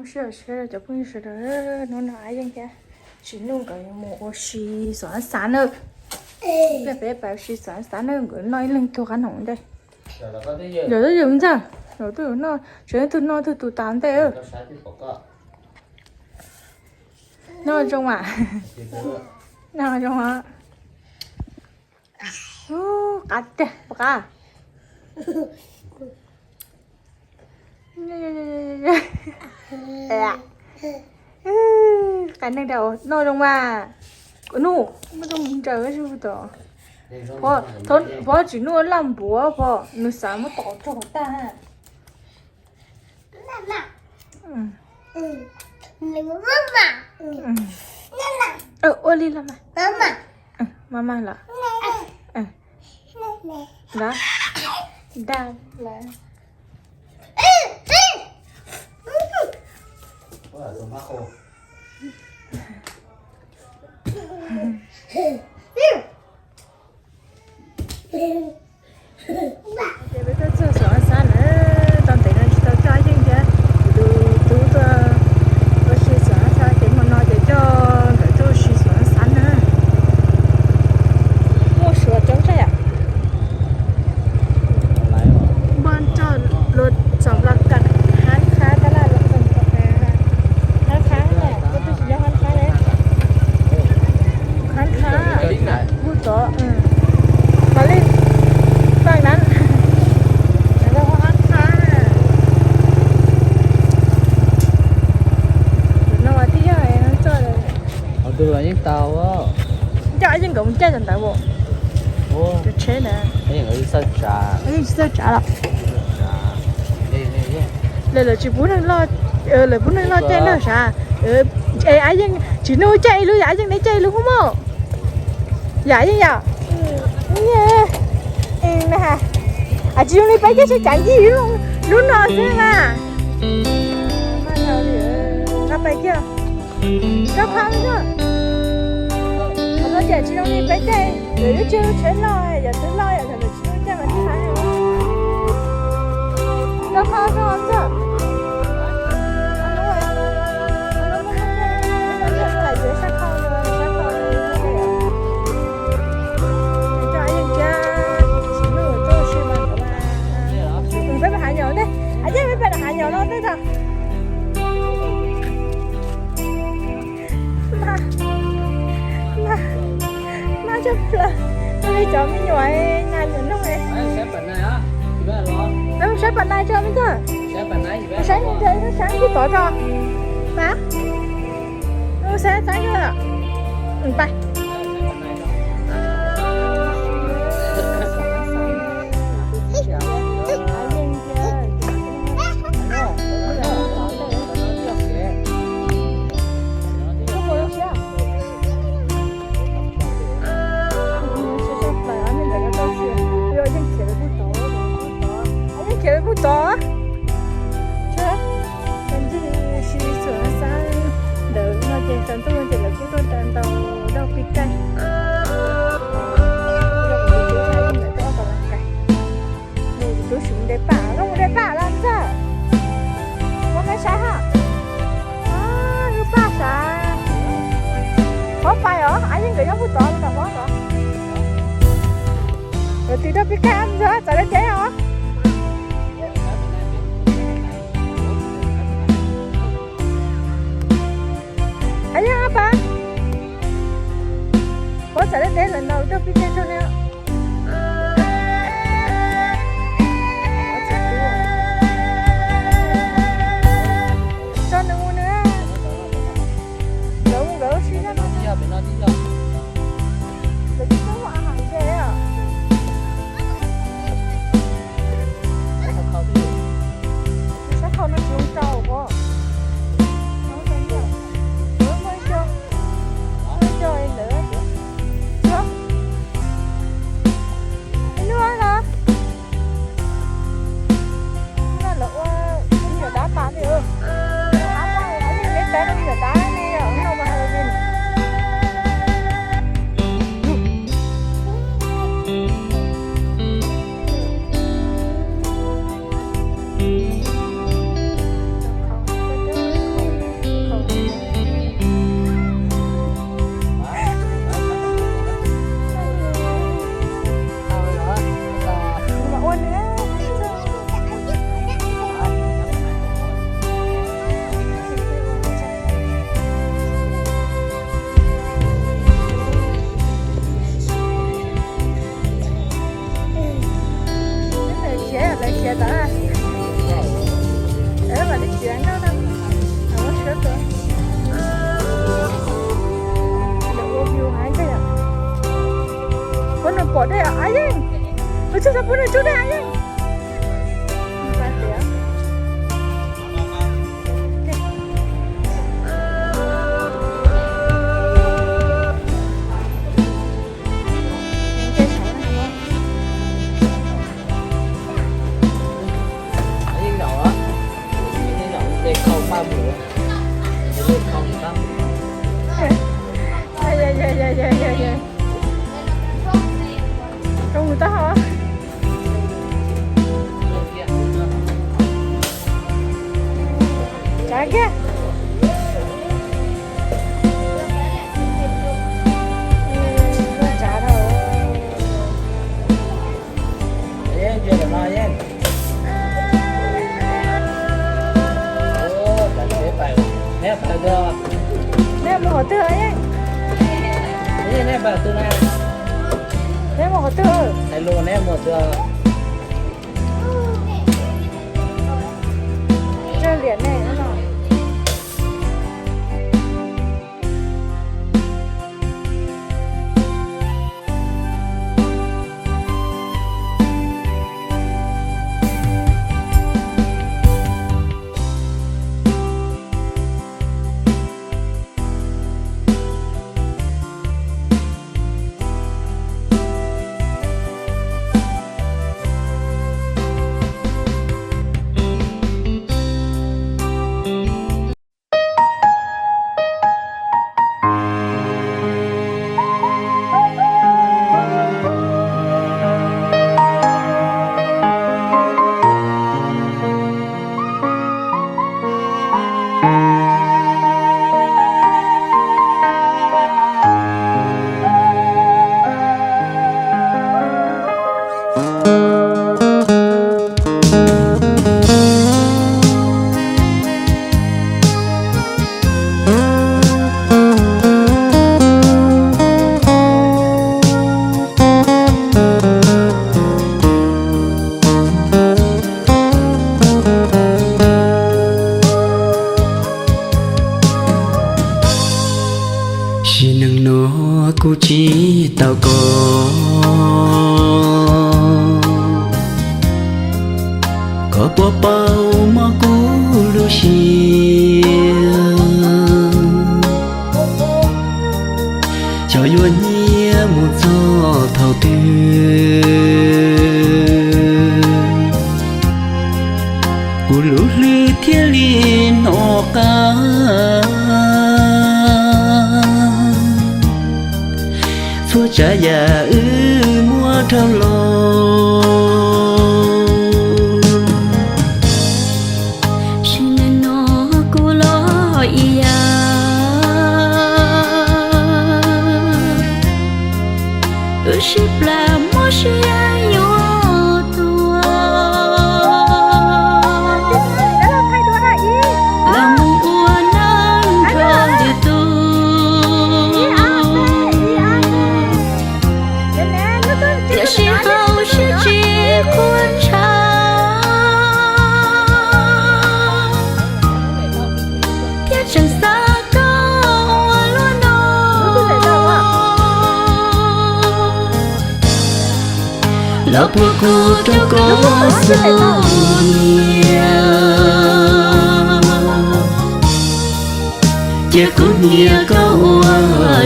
Sawv daws, cov phooj ywg sawv daws, hnub no Ab Yeej thiab Tsis Nuj nkawd yuav mus ua si xov xav na. Peb pais ua si xov xav na, nkawd noj ib leeg tug qab noom ntej. Yog twb yog ntxawg, yog twb yog noj, tseem twb noj twb tus tas ntej. Noj zoo mas. Noj zoo. Qab tiag, qab. Qab neeg da noj zoo mas. Nuj, muaj zoo nraws ib tog. Pov Tsis Nuj loj npuav pov, nws xav muab tom rau tag. Ua li los mas. Mama los. Los. Da los. Ces peb tuaj txog xov xav na, tau ntev no tsis tau coj Yeej thiab tus tub tuaj ua si xov xav, ces hmo no ces coj nkawd tuaj ua si xov xav na. Muaj suav coob tshaj yam. Npog tso luag txom los kam hab khab tab laj luag txom los hab khab na, kuv twb tsis nyob hab khab li. Hab khab, kuv tod, pab li, pab na, hab khab na. No mas twb yog txoj. Qhov twg los yeej tau. Coj Ab Yeej nkawd mus caij ntawd ntawd. Tsheb ntawd. Yeej tsis txawj tsav los. Lawv, lawv tsis pub neeg loj, lawv pub neeg loj caij na sav. Es Ab Yeej Tsis Nuj caij ib lub, yam Ab Yeej neb caij ib lub kuj muaj. Yam Yeej yom. Tsis zoo li peb caij sab cav ncig lub no xwb mas. Qab pais kiag. Rau qhov no ces tsis zoo li peb caij, lawv lub tsheb loj, yam tsheb loj yam tsheb loj mas tsis qab. Rau qhov no ntag. Peb pais hav nyom ntej, Ab Yeej, peb pais hav nyom no ntej tso. Mab tshaj plaws, li cov me nyuam nas nyuam noog. Peb mus saib pas nais tso me ntag. Saib, saib kuj tod tso. Pab, saib, saib, pab. Yeej khiav pem kuj tod. Ces ncig si xwm xav ntawd no ces tsaus ntuj ces lawv kuj tuaj ntaus dog pij kaij. Tus tub sim de pam, koj mus de pam los ntag. Ua me saib ha. Lub paj sav. Qhov pais os, Ab Yeej nkawd nyob puag tod los tom qhov tod. Lawv tis dog pij kaij ntag, txawm deb deb os. Ab Yeej, pab, puab txawm deb deb lawm no, dog pij kaij rau neb. Tso nws mus nws. Lawv mus lawv si no. Lawv tsis tau ua a hais ntse os. Sab khau no tsis zoo rau os. Muaj ib co, muaj ib co ntawd. Nws pom dej a Yeej. Ua tsaug, pub nws tsuj dej a Yeej. Zoo mus tau. Tsav kiag. Tsav dhau. Neb mus qhov twg? Neb mus qhov twg? Neb mus qhov twg? Tsawg liam nej no. Sim neej no kuv tsis tau koj, koj puas paub mob kuv lub siab? Xyov yuav nyiam mus txog thaum twg, kuv lub hlwb thiaj li hnov qab. Txhua tsav yam wb muab rau los, sim neej no kuv los ib yam. Wb sib plam muab siab yuav tuag, los mus ua neej nrog lwm tus. Tiam sis hauv siab tsis qhuas ntshav, thiab tseem xav koj ua luaj no. Los puag kuv rau koj xub nyiam, cia kuv hnia koj ua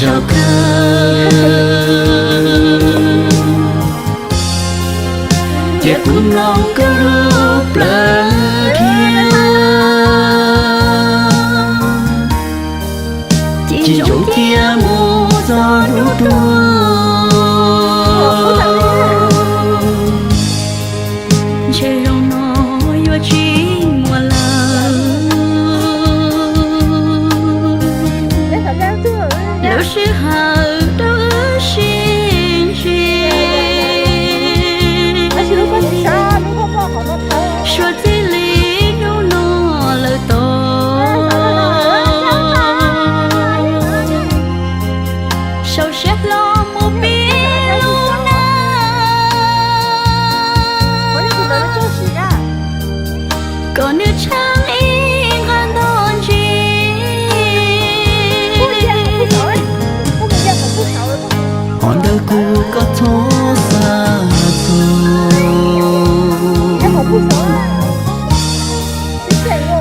zaum kawg, cia kuv mloog koj lub plawv dhia, ci ntsoov cia mus txog hnub tuag. Ntshe zaum no yuav tsis muaj lawm, lub sij hawm rau wb sib ntsib, suav txij li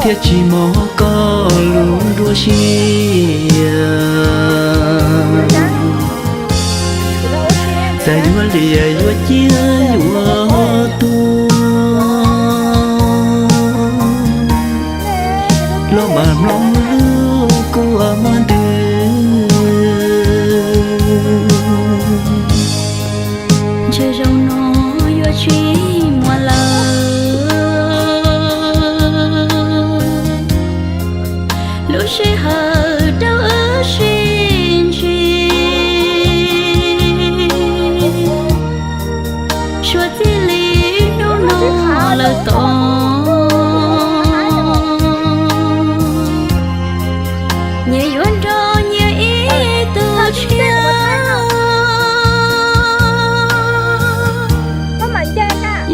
thiaj tsis mob koj lub nruab siab. Txawm yuav liam yuav ciaj yuav tuag, los mam mloog lub kua muag ntws. Ntshe zaum no yuav tsis muaj lawm lub sij hawm rau wb sib ntsib. Suav txij li hnub no lawm tod, nyias yuav nrog nyias ib tug tshiab.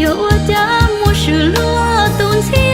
Yuav ua cas muaj swm luag tus ntxhiab.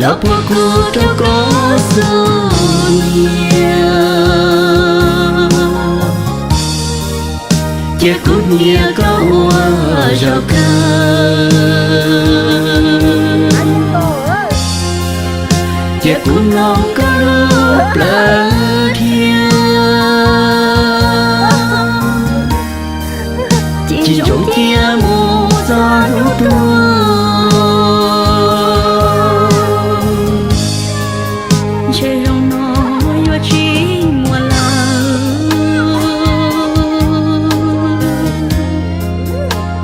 Los puag kuv rau koj xub ntiag, cia kuv nyiam koj ua zaum kawg, cia kuv mloog koj lub plawv dhia, ci ntsoov cia mus txog hnub tuag. Ntshe zaum no yuav tsis muaj lawm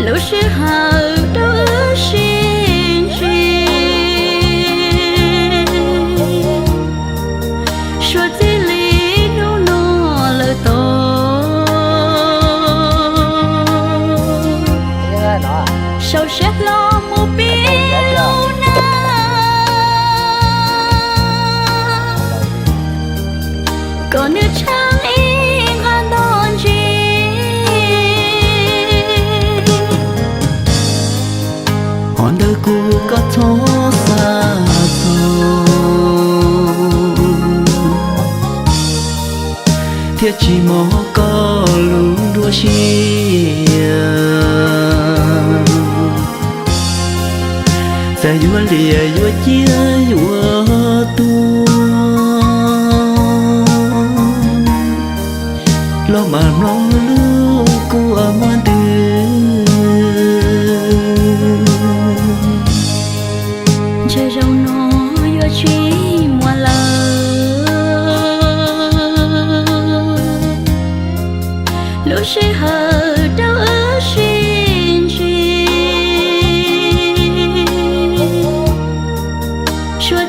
lub sij hawm rau wb sib ntsib. Suav txij li hnub no lawm tod, sau siab hlo mus pib lub neej, kom nws tsheej ib nqag ntog ntsis. Qhov ntawd kuv koj txhob xav txog, thiaj tsis mob koj lub nruab siab. Txawm yuav liam yuav ciaj yuav tuag, los mam mloog lub kua muag ntws. Ntshe zaum no yuav tsis muaj lawm lub sij hawm rau wb sib ntsib. Suav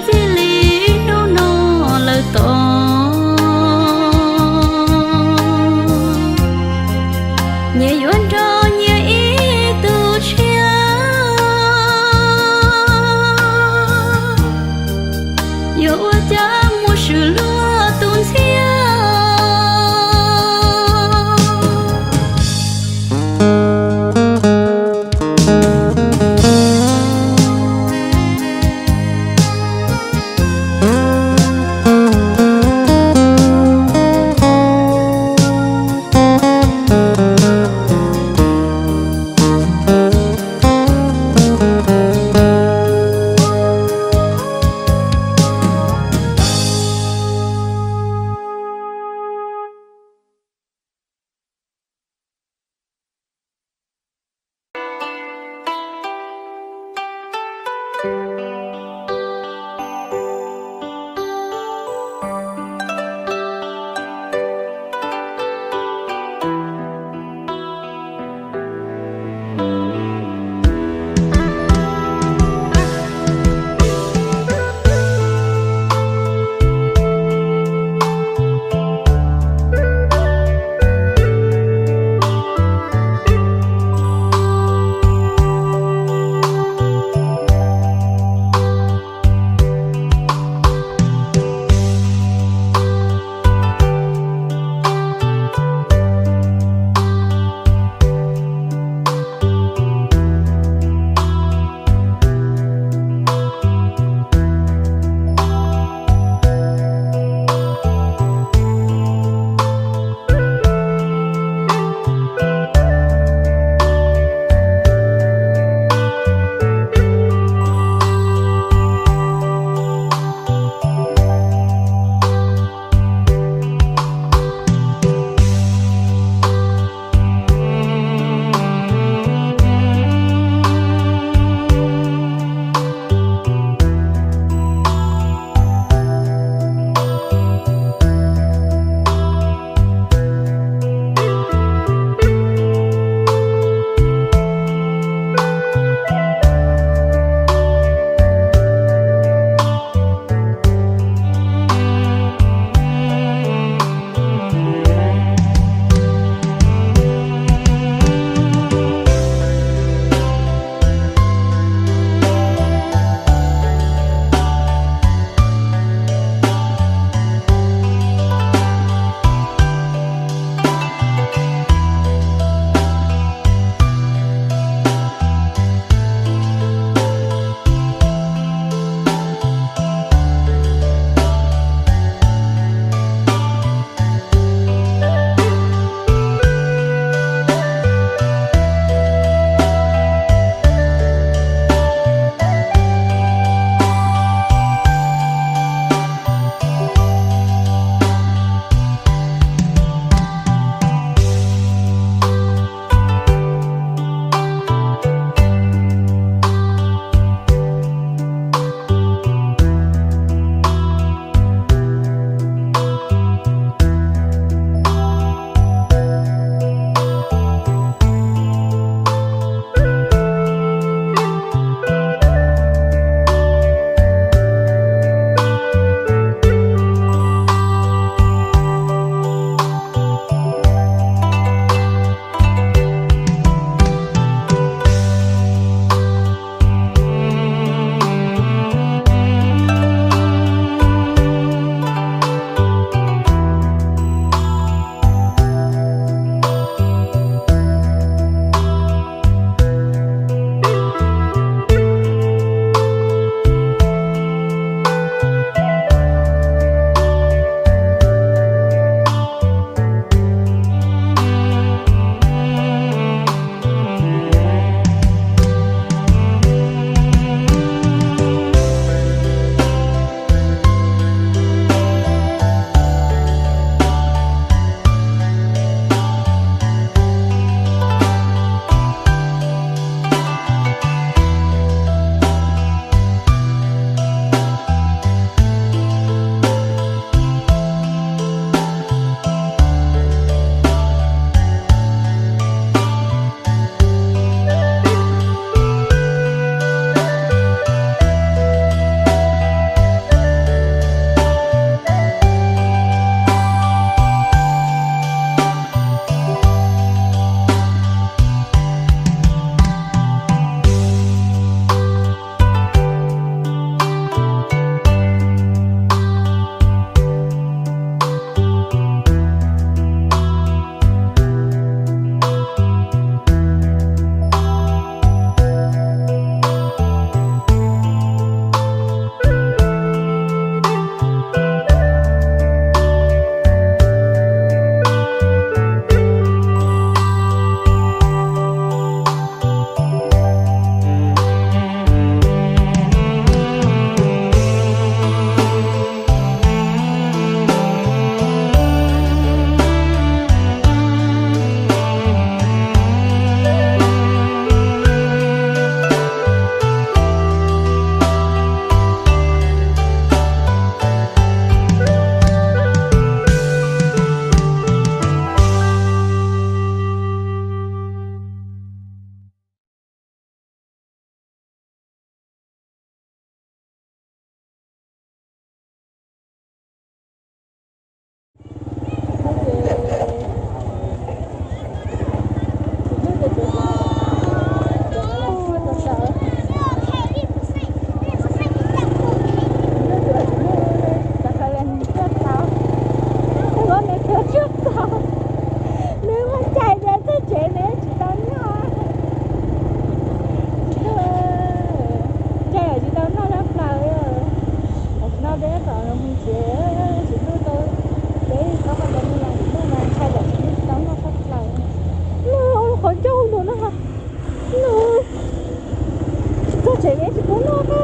Tseem yeej tsis pub noj na,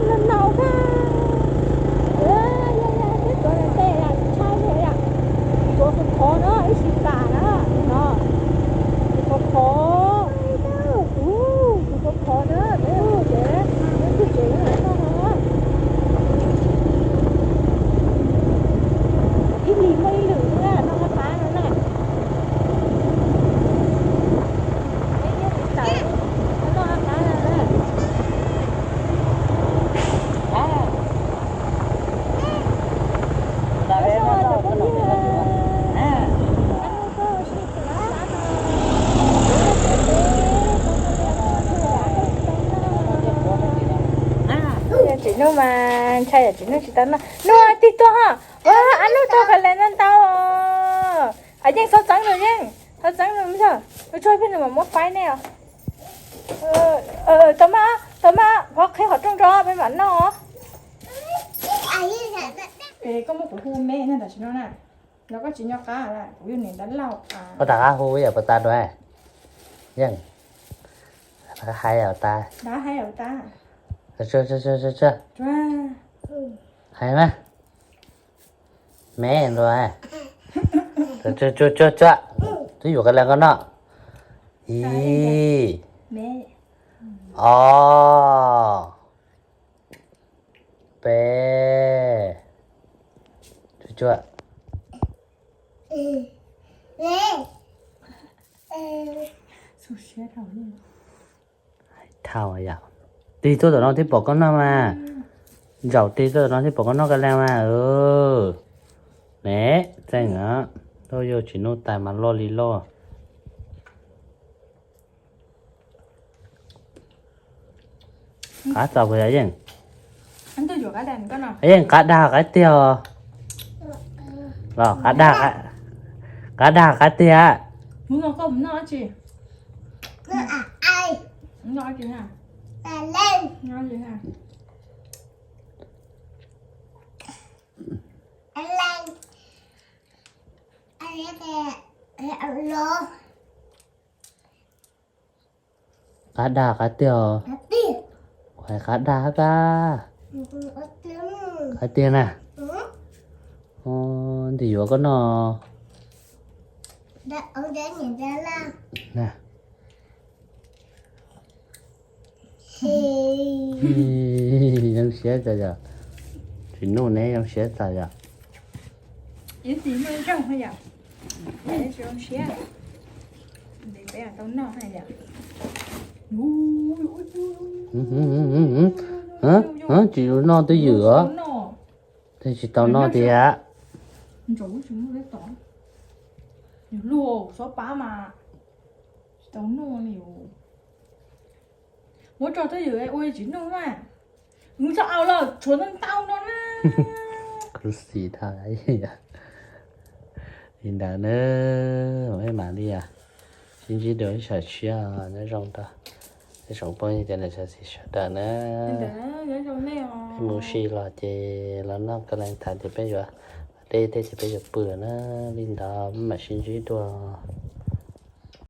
no no na. Yog yog peb tuav ntej yom, tsis ntshai li yom. Tuav qhov qhov na, ib tsis kam na, no. Qhov qhov, tus qhov qhov na, ces peb tus tsev no noj no. Ib hlis muaj ib lwm na, noj qab qab no na. Txiv Nuj mas ntshai yam Txiv Nuj tsis tau noj. Nuj tig tuaj ho. Ua, ab Nuj tau ka le ntau ntau. Yeej txhob txeeb nws, Yeej txhob txeeb nws, tsuag peb nws mam muab faib nej os. Tau maj, tau maj, pov qhib qhov rooj rau peb mam noj. Koj muab kuv hu me na, tam sim no na, los koj tsis nco qab lawm, kuv yog niam dab laug. Puas tas qab hu yam puas tas dua? Yeej, hais tas. Hais mas. Me ntua. Tsuag tsuag, twb yuav ka le koj noj. Ib, ob, peb, tsuag tsuag. Thau yom. Tig tuaj tom no thiaj pom koj noj mas. Zaum tig tuaj tom no thiaj pom koj noj ka le mas. Ne, txeej na. Tuaj yog Txiv Nuj tais mas loj li loj. Qab txaus puas yog Yeej? Yeej qab dag qab tiag os. Los qab dag, qab dag qab tiag. Qab dag qab tiag os. Kuv hais qab dag kab. Qab tiag na. Ntim yuav koj noj. Zoo siab tas yom. Tsis nuj ne, zoo siab tas yom. Tsis noj twj ywm os. Tsis tau noj tiag. Luag xov pav mas tsis tau noj li. Muab tso twj ywm ua tsis noj na. Mus tso aus los tshuav ntau ntau no na. Kuv xis tau li ntawd na. Peb mam li sib ntsib dua ib sij hawm tshiab, nyob zoo rau ib tsoom phooj ywg thiab niam txiv sawv daws na. Peb mus ua si los ces los noj ka lees tas ces peb yuav deb thiab ces peb yuav pw na. Li ntawd peb mam sib ntsib dua.